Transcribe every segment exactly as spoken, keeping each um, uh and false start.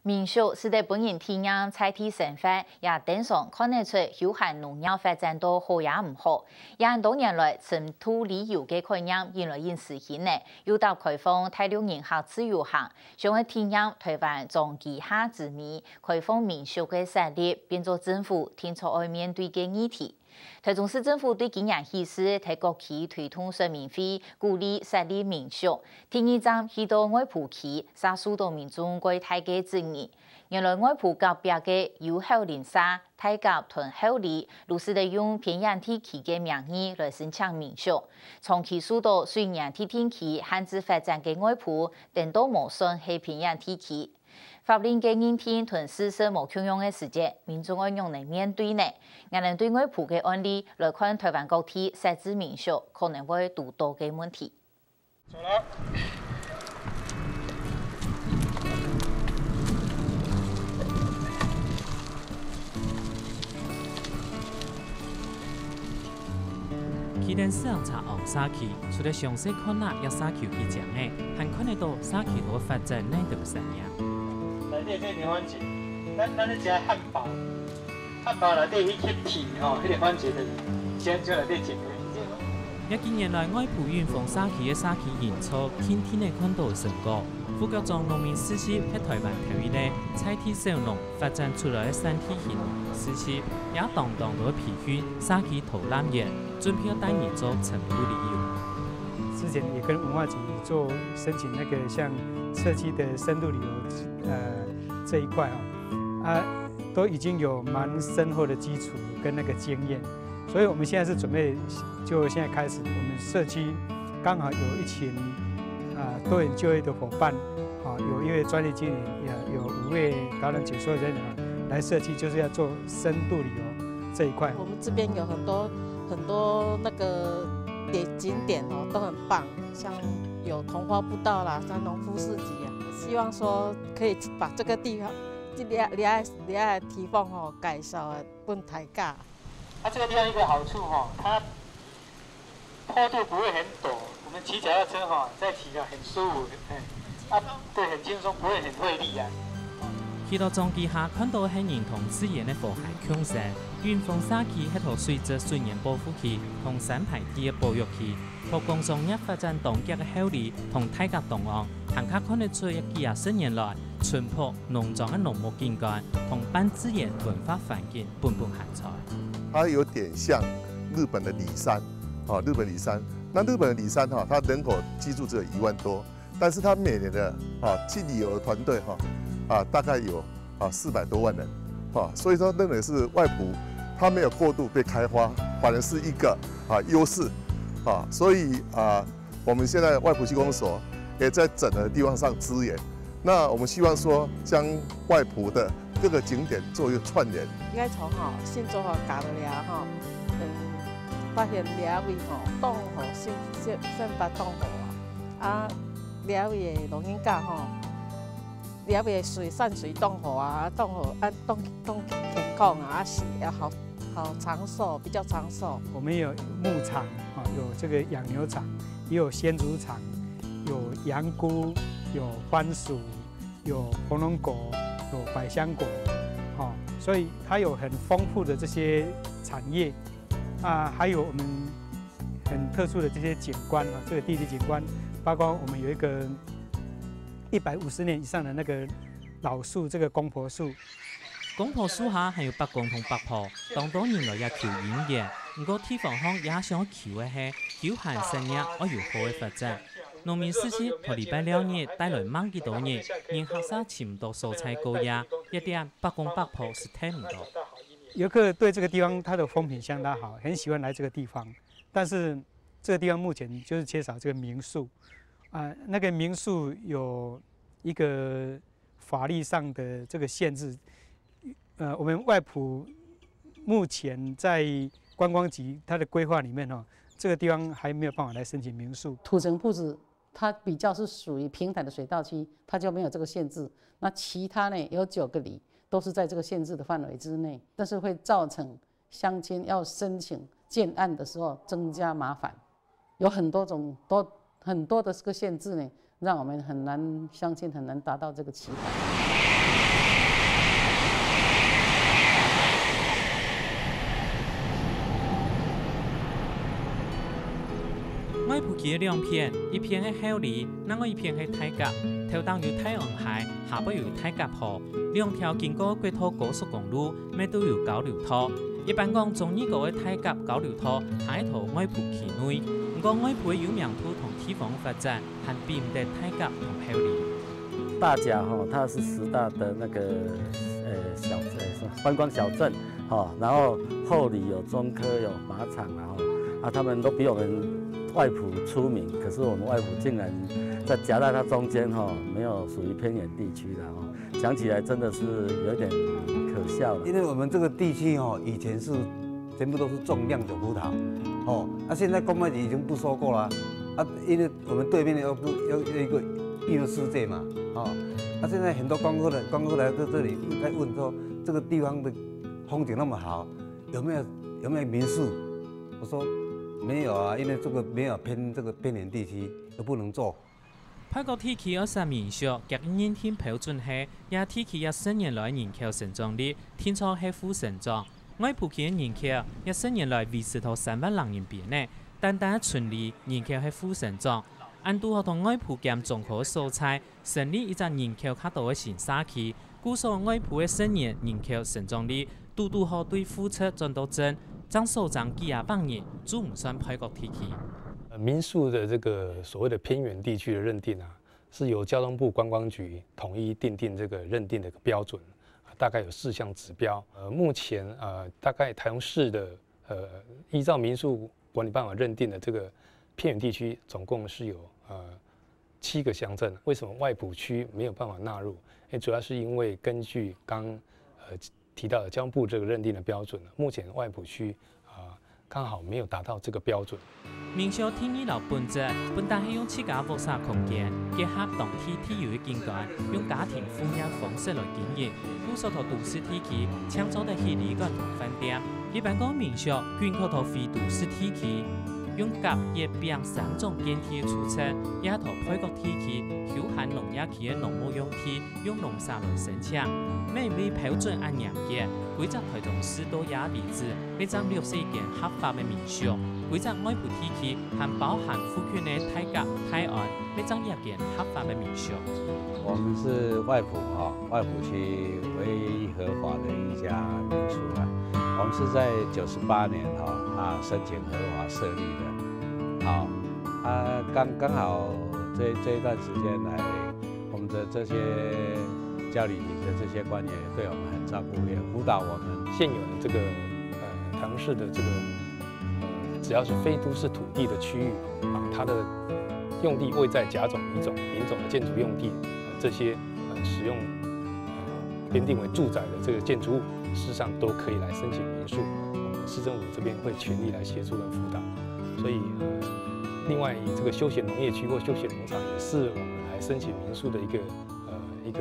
民宿使得分人體驗在地生活，也等上看得出休閒農業發展到好也毋好。也恁多年來，深度旅遊个概念因來因時興呢，又搭開放大陸人客自由行，想愛體驗台灣長期下之味，開放民宿个設立，變做政府定著愛面對个議題。 台中市政府對今年起勢在各區推動說明會，鼓勵設立民宿。第二站去到外埔區，煞受到民眾蓋大个質疑。原來外埔隔壁个有孝陵社、大甲同后里，都係在用偏遠地區个名義來申請民宿，長期受到水源地定期限制發展个外埔，等到無算係偏遠地區。 法令个認定同事實無共樣个時節，民眾愛仰般面對呢？𠊎等對外埔个案例來看台灣各地設置民宿可能會堵著个問題。走了。去等自行車行社區，除了詳細看下這社區个景仔，還看得到社區个發展內底產業。內底這蓮花節，咱咱咧食漢堡，漢堡內底彼个皮吼，彼个蓮花節的，先就內底剪的。這幾年來，外埔永豐社區个社區營造，定定仔看到成果。副局長農民四十係台灣頭一個在地小農 發展出來个產地型農民事業，也當當多培訓社區導覽員，準備帶人做深度旅遊。之前也跟文化局做申請那個像社區的深度旅遊，呃，這一塊哦，啊，都已經有蠻深厚的基礎跟那個經驗，所以我們現在是準備，就現在開始，我們社區剛好有一群，啊，多元就業的夥伴，啊，有一位專業經理人，也有五位導覽解說人員啊，來社區就是要做深度旅遊這一塊。我們這邊有很多很多那個點景點哦，都很棒，像有桐花步道啦，像農夫市集啊，希望說可以把這個地方，這裡裡裡地方哦，介紹分大家。啊，這個地方一個好處哈，它坡度不會很陡，我們騎腳踏車哈，在騎啊很舒服，哎，啊，對，很輕鬆，不會很費力啊。去到莊腳下，看到係人同自然个和諧共生，永豐社區係在水質水源保護區同生態地个保育區，在工商業發展當遽个后里同大甲東岸，還較看得出這幾啊十年來，淳樸農莊个農牧景觀同半自然文化環境本本還在。 它有點像日本的里山，啊，日本里山。那日本的里山哈，它人口基数只有一萬多，但是它每年的啊去旅遊的團隊哈啊大概有啊四百多万人，啊，所以说认为是外埔它没有过度被开发，反而是一个啊优势，啊，所以啊我们现在外埔区公所也在整合地方上资源，那我们希望说将外埔的各个景点做一个串联。应该从吼，新竹吼，行落来吼，嗯，发现这位吼，当好，新新新发当好啊。啊，这位的老人家吼，这位的水山水当好啊，当好啊，当当健康啊，啊是也好好长寿，比较长寿。我们有牧场啊，有这个养牛场，也有鲜猪场，有羊菇，有番薯，有火龙果，有百香果，哦，所以它有很丰富的这些产业啊，还有我们很特殊的这些景观啊，这个地理景观，包括我们有一个一百五十年以上的那个老树，这个公婆树。公婆树下還有伯公同伯婆，當多人來這求姻緣，毋過地方上也想求个係休閒產業愛有好个發展。農民四十在禮拜六日帶來吂幾多人，人客煞尋毋到所在過夜，這點伯公伯婆係聽毋到。游客对这个地方它的风评相当好，很喜欢来这个地方，但是这个地方目前就是缺少这个民宿啊，那个民宿有一个法律上的这个限制，呃，我们外埔目前在观光局它的规划里面哦，这个地方还没有办法来申请民宿。土城铺子它比较是属于平坦的水道区，它就没有这个限制。那其他呢，有九个里都是在这个限制的范围之内，但是会造成乡亲要申请建案的时候增加麻烦，有很多种多很多的这个限制呢，让我们很难相信很难达到这个期待。埔區个兩片，一片係后里，另外一片係大甲。頭頂有大安溪，下背有大甲河，兩條經過國道高速公路，乜都有交流道。一般講，忠義哥个大甲交流道行到外埔區內，毋過外埔个有名度同地方發展，還比毋得大甲同后里。大甲吼，它是十大的那個呃小呃什麼觀光小鎮，哈，然後后里有中科有马场啊，哈，啊他们都比我们外埔出名，可是我们外埔竟然在夹在它中间哈，没有属于偏远地区的哈，讲起来真的是有一点可笑了。因为我们这个地区哈，以前是全部都是种酿酒葡萄，哦，啊现在公卖局已经不收购了，啊因为我们对面又不又又一个一个世界嘛，哦，啊现在很多观光的观光来到这里在问说这个地方的风景那么好，有没有有没有民宿？我说没有啊，因为这个没有偏这个偏远地区，都不能做。排角地區愛設民宿，佢認定標準係，這地區這十年來人口成長率定著係負成長。外埔區个人口這十年來維持到三萬零人邊仔，單單个村里人口係負成長。恁堵好同外埔兼中科所在，成立一隻人口較多个新社區， 故所外埔个十年人口成長率，堵堵好對負值轉到正，正少爭幾下百人，就毋算排角地區。呃，民宿的这个所谓的偏远地区的认定啊，是由交通部观光局统一订定这个认定的一个标准，大概有四项指标。呃，目前呃，大概台中市的呃，依照民宿管理办法认定的这个偏远地区，总共是有呃七个乡镇。为什么外埔区没有办法纳入？诶，主要是因为根据刚呃提到的交通部这个认定的标准呢，目前外埔区啊、刚好没有达到这个标准。民宿第二摎本質，本旦係用自家屋舍空間，結合當地特有个景觀，用家庭副業方式來經營。故所在都市地區，淨做得起旅館同飯店。一般講民宿，僅可在非都市地區，用甲、乙、丙三種建地个組成，也在排角地區休閒農業區个農牧用地，用農舍來申請。乜毋係標準恁嚴格，歸隻台中市到這位止， 乜正六十一間合法个民宿，歸隻外埔地區還包含附近个大甲、大安，乜正一間合法个民宿。我们是外埔哈，外埔区唯一合法的一家民宿啊。我们是在九十八年哈啊申请合法设立的，好啊刚刚好这这一段时间来，我们的这些家里的这些官员也对我们很照顾，也辅导我们。现有的这个呃台中市的这个呃只要是非都市土地的区域啊，它的用地位在甲种、乙种、丙种的建筑用地，呃这些呃使用呃编定为住宅的这个建筑物，事实上都可以来申请民宿。我们市政府这边会全力来协助跟辅导，所以呃另外这个休闲农业区或休闲农场也是我们来申请民宿的一个呃一个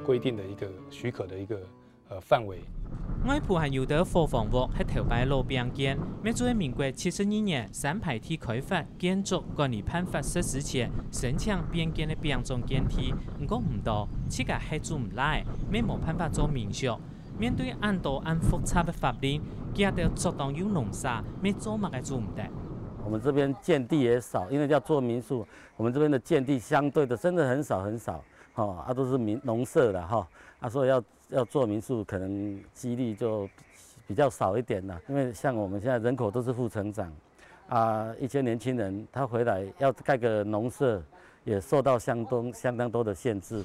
规定的一个许可的一个呃范围。外埔還有兜伙房屋係頭擺老餅間，乜就係民國七十二年三排地開發建築管理辦法實施前申請變更个餅種建地，毋過毋多，自家歇就毋罅，乜無辦法做民宿。面對恁多恁複雜个法令，佢兜著當有農舍，乜做麼个做毋得。我们这边建地也少，因为要做民宿，我们这边的建地相对的真的很少很少，哈、啊都是民农舍了哈，啊所以要要做民宿，可能几率就比较少一点了。因为像我们现在人口都是负成长，啊一些年轻人他回来要盖个农舍，也受到相当相当多的限制。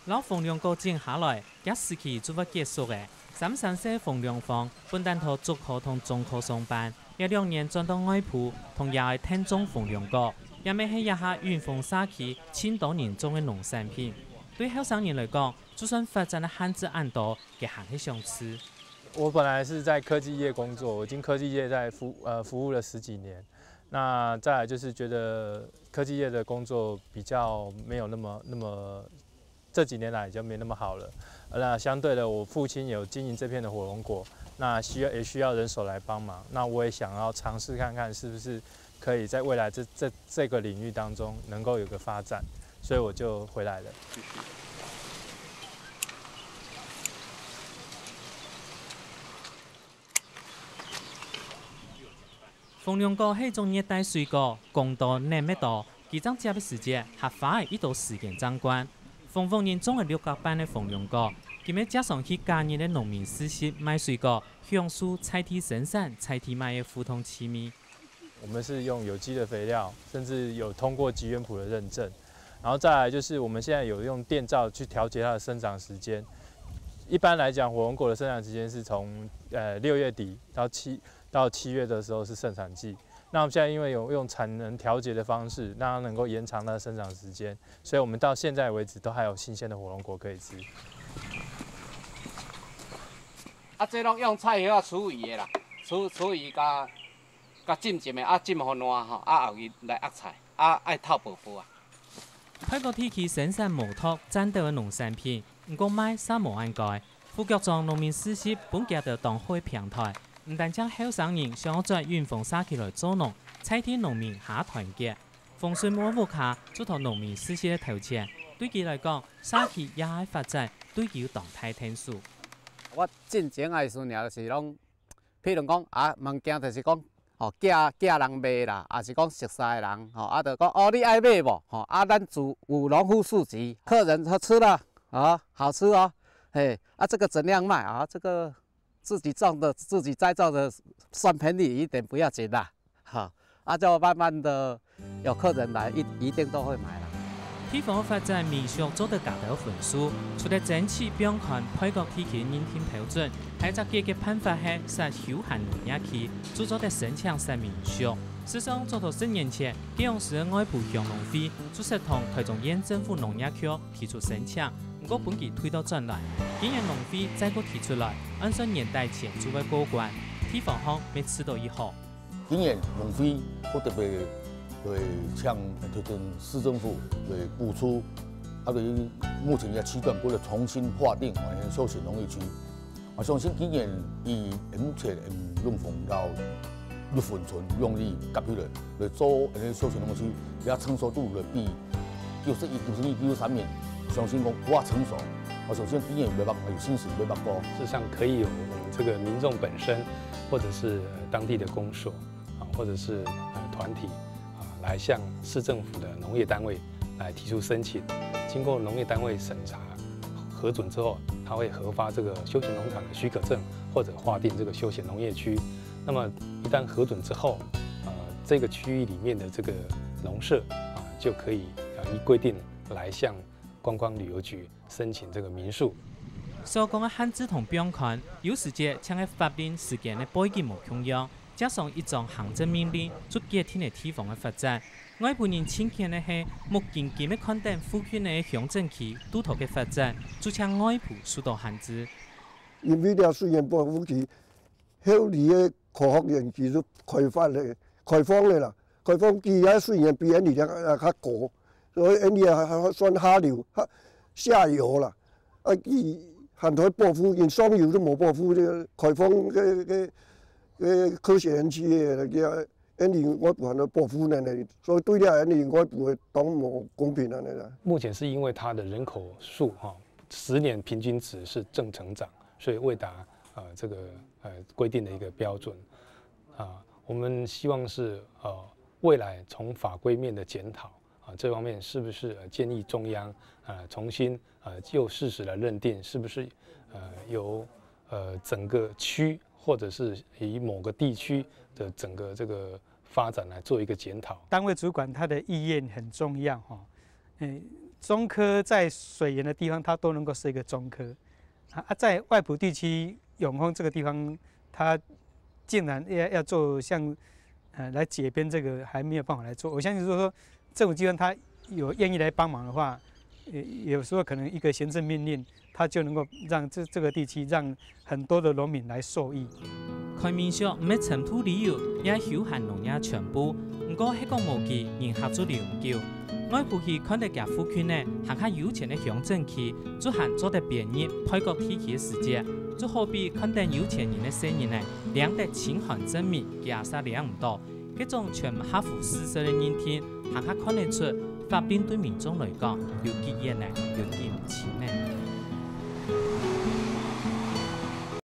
摎逢良哥整下來，這時期就會結束了。三三歲逢良芳，本旦在竹科同中科上班，這兩年轉到外埔，同爺哀𢯭種逢良哥，也乜係這下雲峰社區盡多人種个農產品。對後生人來講，就算發展个限制恁多，佢還係想試。我本来是在科技业工作，我已经科技业在服呃服务了十几年。那再来就是觉得科技业的工作比较没有那么那么这几年来就没那么好了。那相对的，我父亲有经营这片的火龙果，那需要也需要人手来帮忙。那我也想要尝试看看，是不是可以在未来这这这个领域当中能够有个发展，所以我就回来了。紅龍果係一種熱帶水果，講多淰乜多，佢正接个時節，客話仔一到時間正灌。鳳凰人種个六角瓣个紅龍果，今日接上去嘉義个農民市集賣水果，享受在地生產、在地賣个互動趣味。我们是用有机的肥料，甚至有通过集園普的认证。然后再来就是我们现在有用电照去调节它的生长时间。一般来讲，火龙果的生长时间是从呃六月底到七到七月的时候是盛产季。那我们现在因为有用产能调节的方式，让它能够延长它的生长时间，所以我们到现在为止都还有新鲜的火龙果可以吃。啊，这拢用菜叶仔处理的啦，处处理甲甲浸浸的，啊浸予烂吼，啊后日来压菜，啊爱透薄薄啊。泰國地區生產無毒、賺到个農產品，毋過賣煞無恁該。 副局長農民市集分佢兜當好个平台，毋單淨後生人想愛轉永豐社區來做農，在地農民還團結。豐順妹屋下就在農民市集个頭前，對佢來講，社區這下个發展對佢有當大𢯭手。我進前个時陣也是攏，譬如講啊，物件就是講，吼，寄寄人賣啦，也是講熟似个人，吼，啊就講哦，你愛買無？吼，啊咱就有農夫市集，客人他吃了啊，好吃哦，嘿，啊这个怎样卖啊？这个 自己种的、自己栽种的，算便宜一点不要紧啦，哈，啊就慢慢的有客人来，一一定都会买啦。地方个發展民宿做得加到分數，除了爭取放寬泰國地區認定標準，還有一隻解決辦法係設休閒農業區，就做得申請設民宿。事實上，早在十年前，該央時个外埔鄉農會就設同台中縣政府農業局提出申請， 毋過分佢退倒轉來。今年農會再過提出來，按算年底前就會過關，地方項乜試著已好。今年農會閣特別來請台中市政府來補助，啊，對於目前个區段，閣來重新劃定，哦，休閒農業區。 我相信今年以目前永豐到六分村用力合起來，來做恁樣休閒農區，這成熟度來比九十一、九十二、九十三年，相信講較成熟。我相信今年袂歹，有信心袂歹過。事實上可以由我们这个民众本身，或者是呃当地的公所啊，或者是呃团体啊，来向市政府的农业单位来提出申请。经过农业单位审查核准之后，他会核发这个休闲农场的许可证，或者划定这个休闲农业区。那么一旦核准之后，呃，这个区域里面的这个农舍啊，就可以啊依规定来向观光旅游局申请这个民宿。所講个限制同放寬，有時節請个法令時間个背景無共樣，加上一張行政命令就決定了地方个發展。外埔人親近个係目金金个看等附近个鄉鎮區堵著个發展，就請外埔受到限制。因為這雖然保護區，後來个科學園區就開發个、開放个啦，開放區遐雖然比恁樣較高，所以恁樣還算下流、下下游啦。啊，佢還在保護，因上游都無保護，這个開放个个个科學園區个个。 恁樣外埔還在保護恁樣，所以對了恁樣外埔个當無公平恁樣啦。目前是因为它的人口数哈，十年平均值是正成长，所以未达呃这个呃规定的一个标准啊。我们希望是呃未来从法规面的检讨啊这方面是不是呃建议中央呃重新呃就事实来认定是不是呃由呃整个区或者是以某个地区的整个这个发展来做一个检讨。单位主管他的意愿很重要哈。诶，中科在水源的地方，它都能够设一个中科。啊，啊在外埔地区永丰这个地方，它竟然要要做像呃来解编这个，还没有办法来做。我相信，如果说政府机关它有愿意来帮忙的话，呃，有时候可能一个行政命令，它就能够让这这个地区让很多的农民来受益。開民宿毋係深度旅遊，也係休閒農業全部。毋過係講無佢，人客就留毋久。外埔去看得佢附近个還較有錢个鄉鎮區，就還做得編入泰國地區个時節，就好比看等有錢人个細人仔，領得清寒證明，佢也煞領毋到。該種全毋合乎事實个認定，還較看得出法令對民眾來講有幾遠呢，有幾毋清呢。